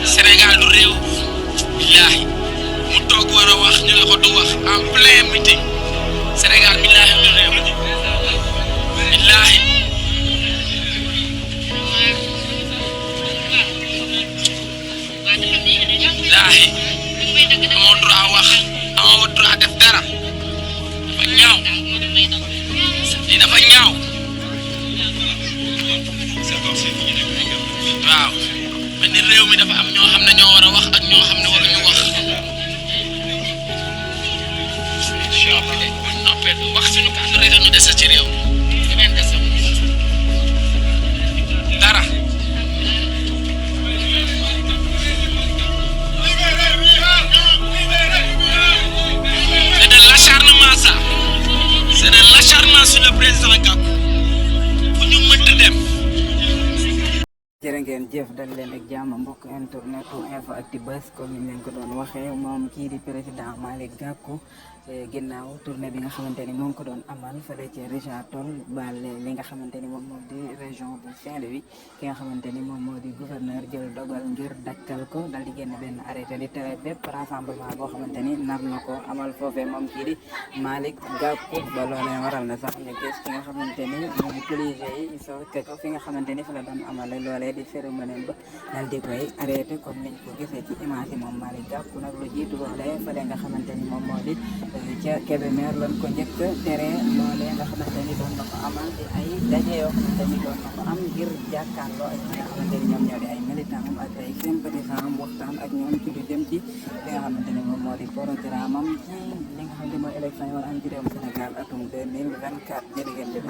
Sénégal du réew billahi mu toog war a wax ñu ne ko du wax en plein meeting Sénégal billahi du réew billahi billahi amoo droit wax amoo droit def dara dafa ñaaw lii dafa ñaaw waaw mais ni réew mi dafa am ñoo xam ne ñoo war a wax ak ñoo xam ne waruñu wax noppee wax suñu kàddu rek ñu dese ci réew keneen dese dara c'est de l'acharnement ça c'est de l'acharnement sur le président Gakou fu ñu mënta dem. jërë ngeen jëf dal leen ak jàmm mbokk internet info Actubuzz comme ni leen ko doon waxee moom kii di président Malick Gakou ginnaaw tournée bi nga xamante ni moom ko doon amal fële ci Richard Toll ba li nga xamante ni moom moo di région bu Saint-Louis ki nga xamante ni moom moo di gouverneur jël dogal ngir dakkal ko dal di génn benn arrêté di tere bépp rassemblement boo xamante ni nar na ko amal foofee moom kii di Malick Gakou ba loolee waral na sax ñu gis ki nga xamante ni moom policiers yi sokke ko fi nga xamante ni fa la doon amale loolee di cérémonie ba dal di koy arrêté comme niñ ko gisee ci image yi moom Malick Gakou nag lu jiitu loolee fële nga xamante ni moom moo di ca Kébémer lañ ko njëkk tere loolee nga xamante ni doon na ko amal di ay daje yoo xamante ni doon na ko am ngir jàkkaarloo ak ñi nga xamante ni ñoom ñoo di ay militant am ak ay sympathisant am waxtaan ak ñoom ci lu jëm ci li nga xamante ni moom moo di programme am ci li nga xamante ni mooy élection yi war am ci réewum Sénégal atum 2024 jërë ngeen jëf